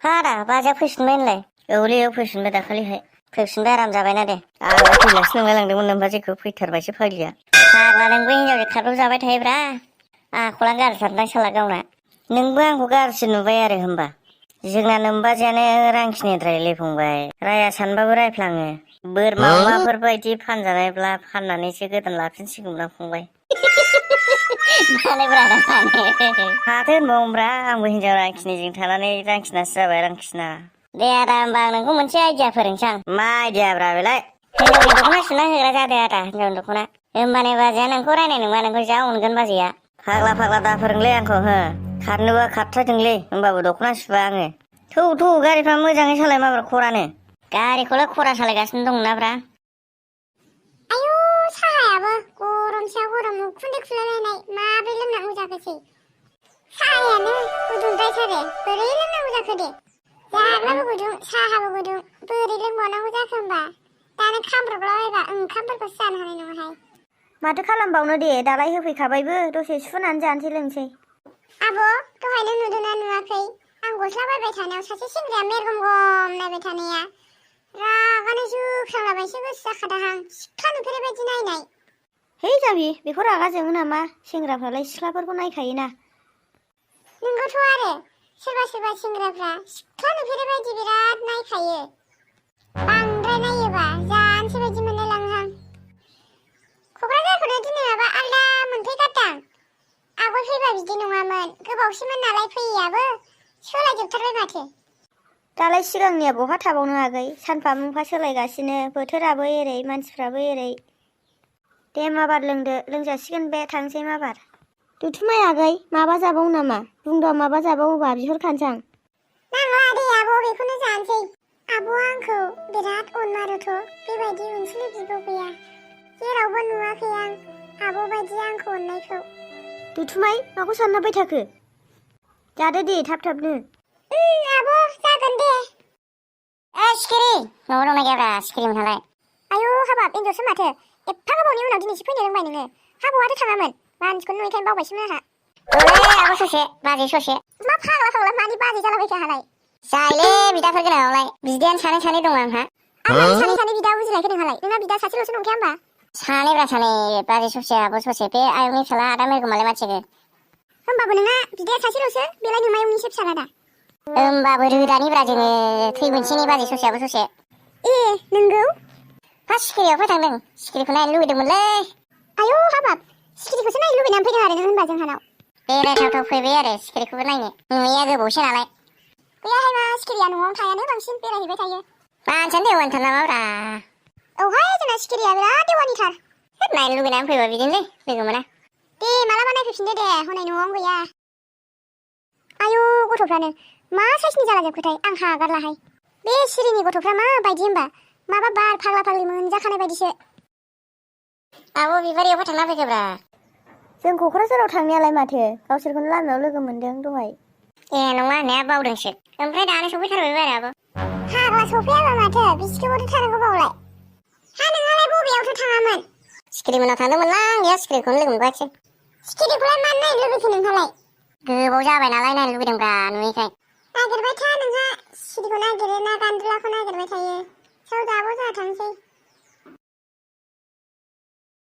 हारा बाजैया फैफिनबाय होनलाय? औलै फैफिनबाय दाखालिहाय। फैफिनबाय आराम जाबायना दे। आं फैलासो नंलाय लांदोंमोन नोमबाजैखौ फैथारबायसो फाग्लिया। फाग्ला नोंबो हिनजावजों खारदाव जाबाय थायोब्रा। आखलानो गाज्रिथारदां साला गावना। नोंबो आंखौ गाज्रिसो नुबाय आरो होमबा। जोंना नोमबाजैयानो रांखिनिद्रायलै फंबाय। राया सानबाबो रायफ्लाङो। बोरमा अमाफोर बायदि फानजानायब्ला फाननानैसो गोदान लाफिनसिगौमोन आं फंबाय। मानोब्रा मानो? माथो होनबावनोब्रा आंबो हिनजाव रांखिनिजों थानानै रांखिनासो जाबाय रांखिना। दे आदा होमबा आं नोंखौ मोनसे आइडिया फोरोंसै आं। मा आइडियाब्रा बेलाय? हिनजावनि दख'ना सुना होग्रा जादो आदा हिनजावनि दख'ना। होमबानो बाजैया नोंखौ रायनाय नङा नोंखौ जा अनगोन बाजैया। फाग्ला दा फोरोंलै आंखौ हो। खारनोबा खारथ्रायथोंलै होमबाबो दख'ना सुबा आङो। थौ गारिफ्रा मोजाङै सालाय माब्रा खरानो। गारिखौलाय खरा सालायगासिनो दंनाब्रा। आयौ साहायाबो गरम सायाव गरम उखुन्दै खुलायलायनाय माब्रै लोंनांगौ जाखोसै। साहायानो गुदुंद्रायथारो बोरै लोंनांगौ जाखो दे। जाग्राबो गुदुं साहाबो गुदुं बोरै लोंबावनांगौ जाखो होमबा। दानो खामब्रबलाबायबा ओंखामफोरखौसो जानो हानाय नङाहाय। माथो खालामबावनो दे दालाय होफैखाबायबो दसे सुनानै जानोसै लोंसै। आब' दहायनो नुदोंना नुवाखै आं गस्ला बायबाय थानायाव सासे सेंग्राया मेरगम गम नायबाय थानाया रागानो जोख्रांलाबायसो गोसो जाखादाहां सिख्ला नुफेरै बायदि नायनाय। है जाबि बेखौ रागा जोङो नामा सेंग्राफ्रालाय सिख्लाफोरखौ नायखायोना। नोंगौथ' आरो सोरबा सेंग्राफ्रा सिख्ला नुफेरै बायदि बिराद नायखायो। बांद्राय नायोबा जानोसै बायदि मोनलायलाङोहां। क'क्राझारखौनो दिनै माबा आलदा मोनफैथारदां। आगोल फैबा बिदि नङामोन गोबावसैमोन नालाय फैयैयाबो सोलायजोबथारबाय माथो। दालाय सिगांनिया बहा थाबावनो आगै सानफा मुंफा सोलायगासिनो बोथोराबो एरै मानसिफ्राबो एरै। दे माबार लोंदो लोंजासिगोन बे थांसै माबार। दुथुमाय आगै माबा जाबावो नामा बुंद' माबा जाबावोबा बिहरखानोसै आं। नांला दे आब' बेखौनो जानोसै। आब'आ आंखौ बिराद अनमारोथ' बेबायदि अनसुलि बिब' गैया। जेरावबो नुवाखै आं आब' बायदि आंखौ अननायखौ। दुथुमाय माखौ सानहाबबाय थाखो जादो दे थाबनो। आब' जागोन दे। सिखिरि न'आव दंना गैयाब्रा सिखिरिमोनहालाय? आयौ हाबाब एन्जरसो माथो एफा गोबावनि उनाव दिनैसो फैनो रोंबाय नोङो। हाबावाथ' थाङामोन मानसिखौनो नुयैखायनो बावबायसोमोन आंहा। आब' ससे बाजै ससे। मा फाग्ला मानि बाजै जालाबायखो आंहालाय? जायोलै बिदाफोर गोनाङावलाय बिदायानो सानै दं आंहा। आंहानि सानै बिदा बुजिलायखो नोंहालाय नोंना बिदा सासेल'सो नंखाया होमबा? सानैब्रा सानै बाजै ससे आब' ससे बे आयंनि फिसाला आदा मेरगमालाय मानसिखो। होमबाबो नोंना बिदाया सासेल'सो बेलाय नोंमायंनिसो फिसाला दा। होमबाबो रोदानिब्रा जोङो थै मोनसेनि बाजै ससे आब' ससे। ए नोंगौ? फार्स्ट सिखिरियाव फैखांदों सिखिरिखौ नायनो लुबैदोंमोनलै। आयौ हाबाब सिखिरिखौसो नायनो लुबैनानै फैदों आरो नों होनबा जोंहानाव। बेरायथावथाव फैबाय आरो सिखिरिखौबो नायनो नुयैया गोबावसै नालाय। गैयाहाय मा सिखिरिया न'आवनो थायानो बांसिन बेरायहैबाय थायो। मानसियानो देवानिथार नामाब्रा? औहाय जोंना सिखिरिया बिराद देवानिथार। नायनो लुबैनानै फैबा बिदिनोलै लोगो मोना। दे मालाबा नायफैफिनदो दे हनै न'आवनो गैया। आयौ गथ'फ्रानो मा साइसनि जालाजोबखोथाय आं हागारलाहाय। बे सिरिनि गथ'फ्रा माबायदि होमबा माबा बार फाग्ला फाग्लि मोनजाखानाय बायदिसो। आब' बिबारियावबो थांना फैखोब्रा। जों क'क्राझाराव थांनायालाय माथो गावसोरखौनो लामायाव लोगो मोनदों दहाय। ए नङा होननाया बावदोंसो ओमफ्राय दानो सफैथारबाय आरो आब'। फाग्ला सफैयाबा माथो बिसिखौबोथ' थानांगौ बावलाय। हा नोंहालाय बबेयावथ' थाङामोन? सिखिरिमोनाव थांदोंमोनलां गैया सिखिरिखौनो लोगो मोनबोआखिसै। सिखिरिखौलाय मानो नायनो लुबैखो नोंहालाय? गोबाव जाबाय नालाय नायनो लुबैदोंब्रा नुयैखाय। नागिरबाय था नोंहा सिखिरिखौ नागिरो ना गान्दुलाखौ नागिरबाय थायो। साव जाबो जोंहा थांसै।